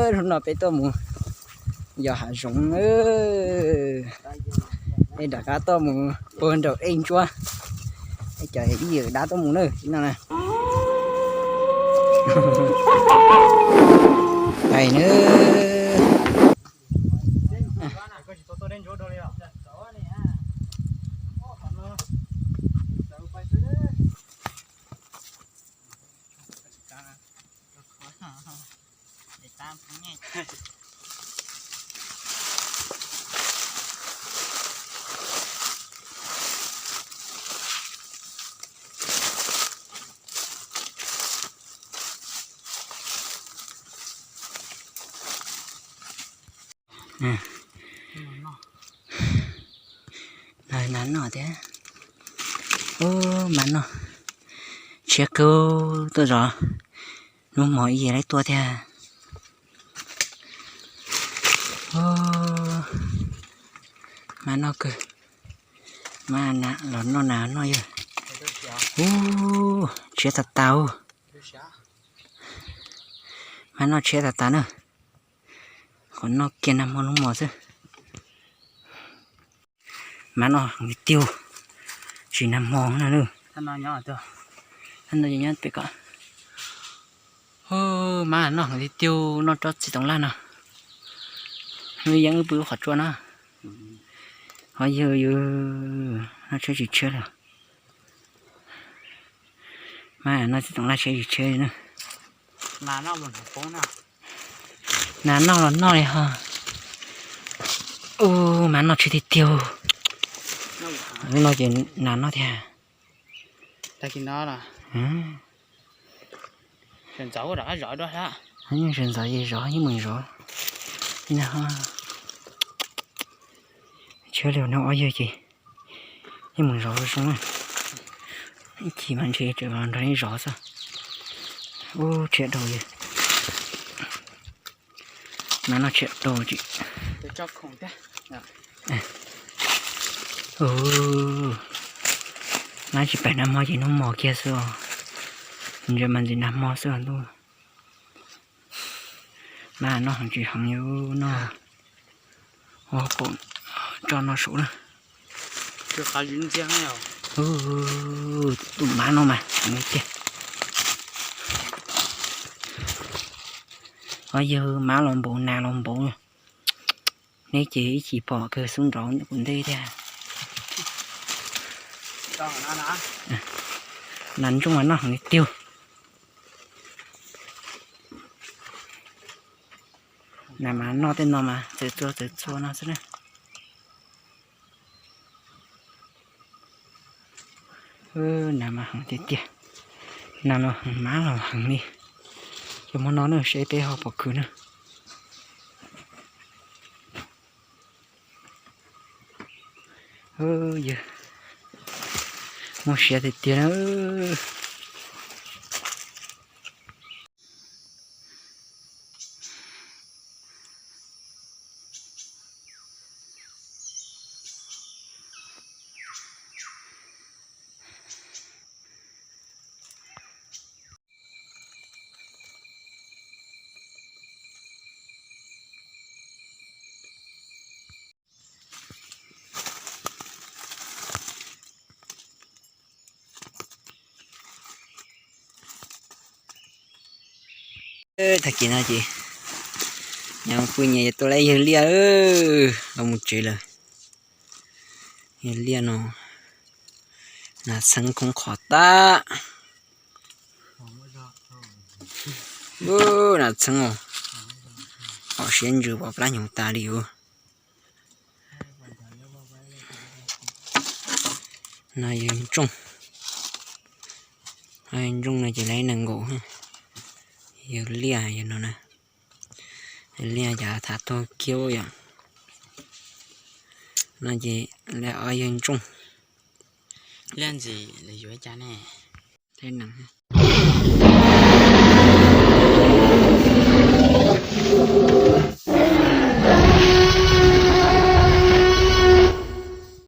Hnub no peb tuaj mus yos hav zoov, peb rov qab tuaj mus puag nraum ej ntsuab, cov ib yawm dab tuaj mus na, no na. Pais na. Nas noj thiab. Ub, mas noj tshiab kawg tuaj zov hnub hmo ib yam li tuaj thiab. Mas noj kawg, mas los noj nas noj yawg. Ub, tshiab tas tas. Mas noj tshiab tas tas na. Qhov noj kiag nag hmo hnub hmo xwb. Mas noj heev tiag, tsis nag hmo na. Mas noj heev tiag, noj tsob txiv toov laj no. Hnub yeeb wb pw lub qhov tsua no. Ho yawg, yawg noj tshiab tsis tshiab li. Mas noj txiv toov laj tshiab tsis tshiab li na. Nas noj los noj li ho. Ub, mas noj tshiab tiag tiag. Hnub no ces nas noj thiab. Sawv ntxov ces zov, yeej meem zov. Tshiab li no ob yawg ces yeej meem zov zoo zoo na. Ib chim mas ntshe tseem los nrog neb zov xwb. Ub, tshiab dhau yawg. Mas noj tshiab dhau tsis. Mas tsis pais nag hmo ces hnub hmo kiag xwb os. Ntsia mas ntxim nag hmo xwb os ntuj. Mas noj heev tsis heev li no. Ua pom tso no saud na. Tus mab no mas heev tiag. Os, yawg, mab los npaum nas los npaum. Neb ces ib chim pom kawg xub nrov kuv ntej thiab. Nas ntsooj mas noj heev li tiag. Nas mas noj tej no mas txawv txua txawv txua no xwb na. Nas mas heev tiag tiag. Nas los heev, mab los heev li. Ces hmo no na seb peb ho puas khwv na. Yawg, muaj siab tiag tiag na. Tag kis no ces nyob pw nyias yuav tua lawm yawg liaj los mus tsev lawm. Yawg liaj no, nas txheeb khoob qhov tag. Nas txheeb os, qhov siab ntsws pom plab hnyuv tas li os. No yawg ntsooj, yawg ntsooj no ces lawv nees nkaum. Yawg liaj yawg no na, yawg liaj cas thav tuag kiag yom. No ces lawv ob yawg ntsooj. Liaj ntxim lawv yuav cas ne? Thiab nees.